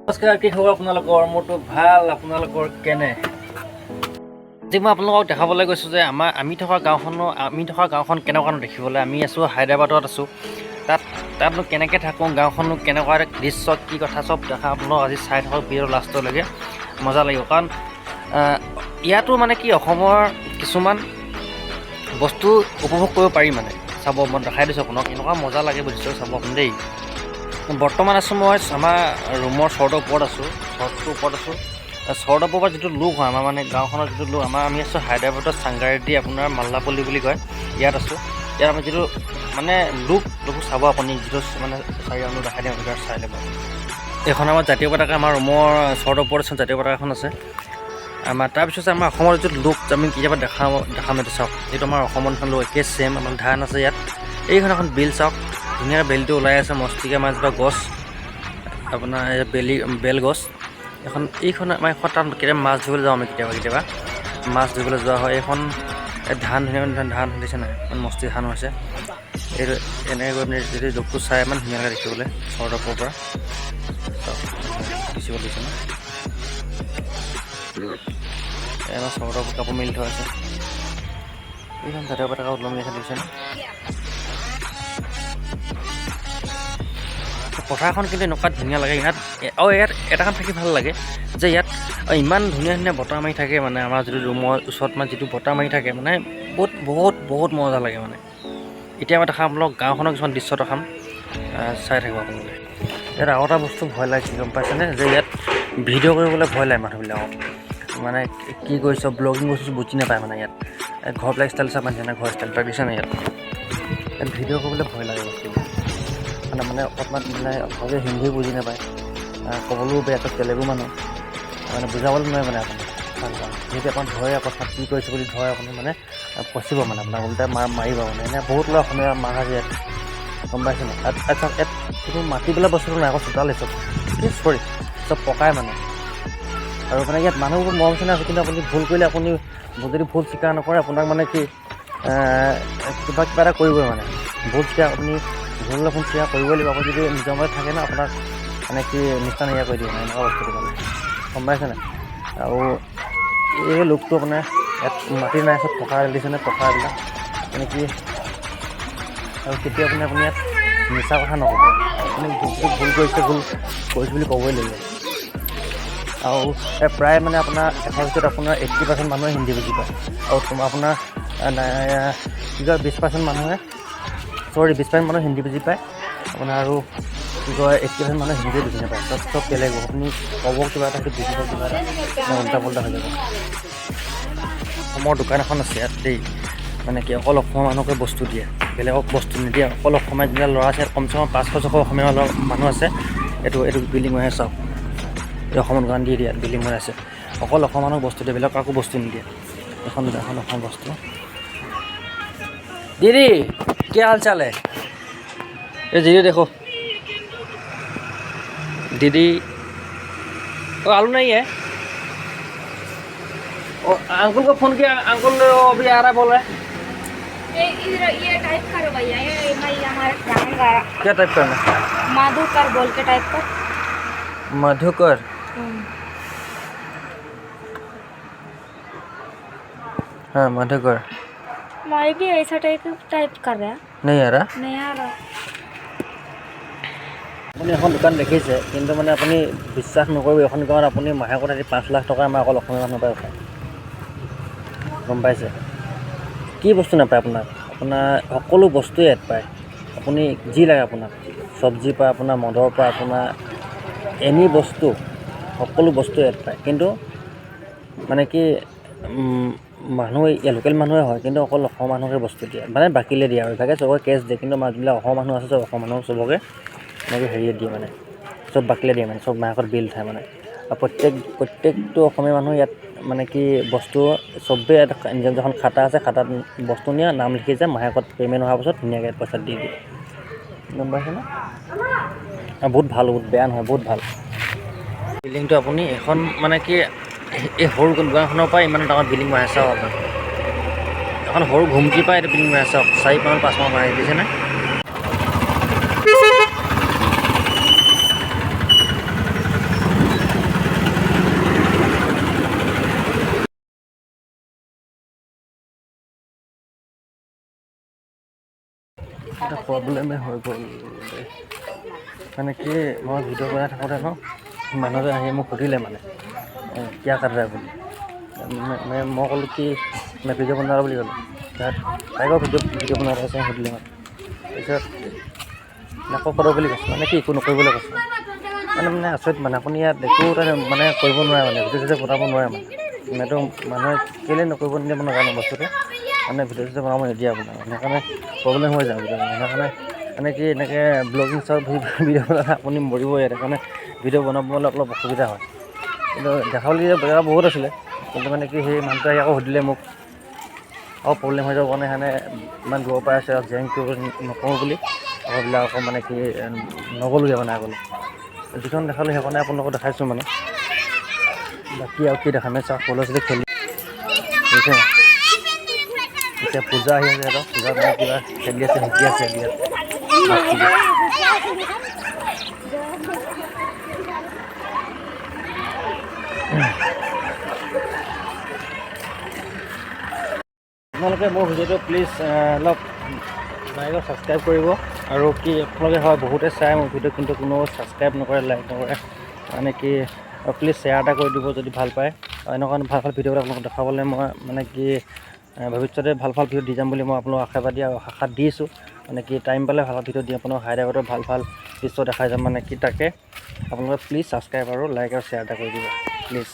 নমস্কাৰ, কি খবৰ আপোনালোকৰ? মোৰতো ভাল, আপোনালোকৰ কেনে? আজি মই আপোনালোকক দেখাবলৈ গৈছোঁ যে আমাৰ আমি থকা গাঁওখন কেনেকুৱানো দেখিবলৈ। আমি আছোঁ, হায়দৰাবাদত আছোঁ। তাতনো কেনেকৈ থাকোঁ, গাঁওখননো কেনেকুৱা দৃশ্য, কি কথা চব দেখা আপোনালোক আজি চাই থাকক ভিডিঅ'ৰ লাষ্টলৈকে, মজা লাগিব। কাৰণ ইয়াতো মানে কি অসমৰ কিছুমান বস্তু উপভোগ কৰিব পাৰি। মানে চাব, মই দেখাই দিছোঁ আপোনাক, এনেকুৱা মজা লাগে বুজিছোঁ, চাব আপুনি দেই। বৰ্তমান আছোঁ মই আমাৰ ৰুমৰ চৰ্টৰ ওপৰত আছোঁ, চৰ্টটোৰ ওপৰত আছোঁ। চৰ্টৰ ওপৰৰ পৰা যিটো লুক হয় আমাৰ, মানে গাঁওখনৰ যিটো লুক, আমাৰ আমি আছোঁ হায়দৰাবাদৰ চাংগাৰেড্ডি, আপোনাৰ মাল্লাপল্লী বুলি কয়, ইয়াত আছোঁ। ইয়াত আমাৰ যিটো মানে লুক, লুকটো চাব আপুনি, যিটো মানে চাৰিওফালে দেখাই দিম, আপুনি চাই ল'ব। এইখন আমাৰ জাতীয় পতাকা, আমাৰ ৰুমৰ চৰ্টৰ ওপৰত আছে, জাতীয় পতাকাখন আছে আমাৰ। তাৰপিছত আমাৰ অসমৰ যিটো লুক আমি কেতিয়াবা দেখাম দেখাম এইটো চাওক, এইটো আমাৰ অসমৰ নিচিনা লুক, একে ছেম। আমাৰ ধান আছে ইয়াত। এইখন এখন বিল চাওক, ধুনীয়া বেলিটো ওলাই আছে মস্তিকে। মাজত গছ আপোনাৰ এই বেলি বেল গছ এখন। এইখন আমাৰ এখন, তাত কেতিয়াবা মাছ ধৰিবলৈ যাওঁ আমি, কেতিয়াবা কেতিয়াবা মাছ ধৰিবলৈ যোৱা হয়। এইখন এই ধান, ধুনীয়া ধুনীয়া ধান দিছে নাই, ইমান মস্তি ধান হৈছে। এইটো এনেকৈ গৈ পিনে যদি লুকটো চাই, ইমান ধুনীয়া লাগে দেখিবলৈ চৰ্টৰ ওপৰৰ পৰা। চাওক, দিছে ন। এই আমাৰ চৰ্টৰ ওপৰত কাপোৰ মেলি থোৱা আছে। এইখন জাতীয় পতাকা ওলমি আছে, দেখিছেনে? পথাৰখন কিন্তু এনেকুৱা ধুনীয়া লাগে ইয়াত। আৰু ইয়াত এটা কাম থাকি ভাল লাগে যে ইয়াত ইমান ধুনীয়া ধুনীয়া বতাহ মাৰি থাকে। মানে আমাৰ যিটো ৰুমৰ ওচৰত মানে যিটো বতাহ মাৰি থাকে, মানে বহুত বহুত বহুত মজা লাগে। মানে এতিয়া মই দেখাম আপোনালোক গাঁওখনৰ কিছুমান দৃশ্য দেখাম, চাই থাকিব আপোনালোকে। ইয়াত আৰু এটা বস্তু ভয় লাগে, কি গম পাইছেনে? যে ইয়াত ভিডিঅ' কৰিবলৈ ভয় লাগে মানুহবিলাকক। মানে কি কৰিছ, ব্লগিং বস্তু বুজি নাপায়। মানে ইয়াত ঘৰবিলাক ষ্টাইল চাব নিচিনা ঘৰ ষ্টাইলবিলাক দিছে নাই। ইয়াত ইয়াত ভিডিঅ' কৰিবলৈ ভয় লাগে বস্তুবোৰ। মানে মানে অকণমান মানে ভালকৈ হিন্দী বুজি নাপায়, ক'বলৈও বেয়া, চব তেলেগু মানুহ, মানে বুজাবলৈ নোৱাৰে। মানে আপুনি যদি আপোনাক ধৰে, অকস্মাত কি কৰিছে বুলি ধৰে, আপুনি মানে ফচিব, মানে আপোনাক ওলোটাই মাৰিব। মানে এনে বহুত ল'ৰা অসমীয়া মাৰ আছে ইয়াত, গম পাইছে নাই? ইয়াত চাওক, ইয়াত কোনো মাটি পেলাই বস্তুটো নাই, আকৌ চোতাল চব কি চৰি চব পকাই। মানে আৰু মানে ইয়াত মানুহবোৰ মৰম চেনেহ আছে, কিন্তু আপুনি ভুল কৰিলে, আপুনি যদি ভুল স্বীকাৰ নকৰে, আপোনাক মানে কি কিবা কিবা এটা কৰিবই। মানে ভুল স্বীকাৰ, আপুনি ভুল আপুনি স্বীকাৰ কৰিবই লাগিব। আপুনি যদি নিজৰ মতে থাকে ন, আপোনাক মানে কি নিষ্ঠা নাইকিয়া কৰি দিব, মানে এনেকুৱা বস্তুটো, মানে গম পাইছে নাই? আৰু এই লোকটো আপোনাৰ ইয়াত মাটি নাই, চব পকা দিছেনে পকা এইবিলাক মানে কি। আৰু কেতিয়া আপুনি ইয়াত মিছা কথা নক'ব, আপুনি যিটো ভুল কৰিছে, ভুল কৰিছোঁ বুলি ক'বই লাগিব। আৰু প্ৰায় মানে আপোনাৰ 100ৰ ভিতৰত আপোনাৰ 80% মানুহে হিন্দী বুজি পায় আৰু তোমাৰ আপোনাৰ কি কয় 20% মানুহে, চৰি, 20% মানুহে হিন্দী বুজি পায় আপোনাৰ, আৰু কি কয় 80% মানুহে হিন্দী বুজি নাপায়। চব চব তেলেগু। আপুনি ক'ব কিবা এটা, সেইটো বুজিব কিবা এটা, মানে উল্টা পুল্টা হৈ যাব। অসমৰ দোকান এখন আছে ইয়াত দেই। মানে কি অকল অসমৰ মানুহকে বস্তু দিয়ে, বেলেগক বস্তু নিদিয়ে। অকল অসমীয়া যিবিলাক ল'ৰা আছে, কমচে কম 500-600 অসমীয়া ল'ৰা মানুহ আছে। এইটো এইটো বিল্ডিং হৈ চাওক, এই অসমৰ দোকান দি দিয়ে, বিল্ডিং হৈ আছে। অকল অসমৰ মানুহক বস্তু দিয়ে, বেলেগ কাকো বস্তু নিদিয়ে। এখন এখন অসম বস্তু। दीदी, क्या हाल चाल है? ये दीदी देखो दीदी, ओ आलू नहीं है। ओ अंकुल को फोन किया, अंकुल अभी आ रहा है बोल रहा है। ये इधर ये टाइप करो भैया, ये मैं हमारा जाऊंगा। क्या टाइप करना? मधुकर बोल के टाइप कर। मधुकर। हाँ, मधुकर। मैं भी ऐसा टाइप टाइप कर रहा। नहीं आ रहा। नहीं आ रहा। আপুনি এখন দোকান দেখিছে, কিন্তু মানে আপুনি বিশ্বাস নকৰিব, এখন দোকানত আপুনি মাহেকত আজি 5 লাখ টকা আমাৰ অকল অসমীয়া মানুহৰ পৰাই উঠায়, গম পাইছে? কি বস্তু নাপায় আপোনাক? আপোনাৰ সকলো বস্তুৱে ইয়াত পায়। আপুনি যি লাগে আপোনাক, চব্জিৰ পৰা আপোনাৰ মদৰ পৰা আপোনাৰ এনি বস্তু, সকলো বস্তু ইয়াত পায়। কিন্তু মানে কি মানুহ ইয়াৰ লোকেল মানুহে হয়, কিন্তু অকল অসমৰ মানুহকে বস্তু দিয়ে, মানে বাকীলৈ দিয়ে। আৰু ইভাগে চবকে কেছ দিয়ে, কিন্তু আমাৰ যিবিলাক অসমৰ মানুহ আছে, চব অসমৰ মানুহক চবকে এনেকৈ হেৰিয়ে দিয়ে, মানে চব বাকীলৈ দিয়ে, মানে চব মাহেকত বিল উঠায়। মানে আৰু প্ৰত্যেকটো অসমীয়া মানুহ ইয়াত মানে কি বস্তু চবেই ইয়াত নিজৰ নিজৰ এখন খাতা আছে, খাতাত বস্তু নিয়ে নাম লিখি যায়, মাহেকত পে'মেণ্ট হোৱাৰ পাছত ধুনীয়াকৈ পইচা দি দিয়ে, গম পাইছেনে? আৰু বহুত ভাল, বহুত বেয়া নহয়, বহুত ভাল বিল্ডিংটো। আপুনি এখন মানে কি এই সৰু দোকানখনৰ পৰা ইমান ডাঙৰ বিল্ডিং বনাই চাওক আপুনি। এখন সৰু ঘুমটিৰ পৰা এইটো বিল্ডিং বনাই চাওক, 4 পাউণ্ড 5 পাউণ্ড বনাই দিছেনে? এটা প্ৰব্লেমে হৈ গ'ল। মানে কি, মই ভিডিঅ' বনাই থাকোঁতে ন মানুহজন আহি মোক সুধিলে মানে "क्या कर रहा है" বুলি। মই ক'লোঁ কি মই ভিডিঅ' বনা বুলি ক'লোঁ। তাত তাইকো ভিডিঅ' ভিডিঅ' বনাই আছে সুধিলে মানে। তাৰপিছত আকৌ কৰো বুলি কৈছে, মানে কি একো নকৰিবলৈ কৈছে। মানে মানে আচৰিত, মানে আপুনি ইয়াত একো মানে কৰিব নোৱাৰে, মানে ভিডিঅ' চিডিঅ' বনাব নোৱাৰে। মানে এইটো মানুহে কেলৈ নকৰিব নিদিয়ে মই নাজানো বস্তুটো। মানে ভিডিঅ' চিডিঅ' বনাব নিদিয়ে আপোনাক, সেইকাৰণে প্ৰব্লেম হৈ যায় ভিডিঅ'। সেইকাৰণে মানে কি, এনেকৈ ব্লগিং চাওক, ভিডিঅ' বনালে আপুনি মৰিব ইয়াত। সেইকাৰণে ভিডিঅ' বনাবলৈ অলপ অসুবিধা হয়। কিন্তু দেখাবলগীয়া জেগা বহুত আছিলে, কিন্তু মানে কি, সেই মানুহটোৱে আহি আকৌ সুধিলে মোক, আকৌ প্ৰব্লেম হৈ যাব কাৰণে সেইকাৰণে ইমান দূৰৰ পৰা আছে আৰু জেং কৰিব নকৰোঁ বুলি আকৌ এইবিলাক আকৌ মানে কি নগ'লোগৈ। মানে আগলৈ যিখন দেখালোঁ সেইখনে আপোনালোকক দেখাইছোঁ। মানে বাকী আৰু কি দেখাম? চাওক, সৰু ল'ৰা ছোৱালী খেলি বুজিছে। এতিয়া পূজা আহি আছে সিহঁতৰ। পূজা মানে কিবা খেলি আছে, শিকি আছে ইয়াত। আপোনালোকে মোৰ ভিডিঅ'টো প্লিজ অলপ লাইক আৰু ছাবস্ক্ৰাইব কৰিব। আৰু কি আপোনালোকে হয়, বহুতে চাই মোৰ ভিডিঅ' কিন্তু কোনো ছাবস্ক্ৰাইব নকৰে, লাইক নকৰে। মানে কি, প্লিজ শ্বেয়াৰ এটা কৰি দিব যদি ভাল পায়। আৰু এনেকুৱা ভাল ভাল ভিডিঅ'বিলাক আপোনালোকক দেখাবলৈ মই মানে কি ভৱিষ্যতে ভাল ভাল ভিডিঅ' দি যাম বুলি মই আপোনালোকক আশাবাদী আৰু আশা দিছোঁ। মানে কি, টাইম পালে ভাল ভাল ভিডিঅ' দি আপোনালোক হায়দৰাবাদৰ ভাল ভাল দৃশ্য দেখাই যাম। মানে কি, তাকে আপোনালোকে প্লিজ ছাবস্ক্ৰাইব আৰু লাইক আৰু শ্বেয়াৰ এটা কৰি দিব প্লিজ।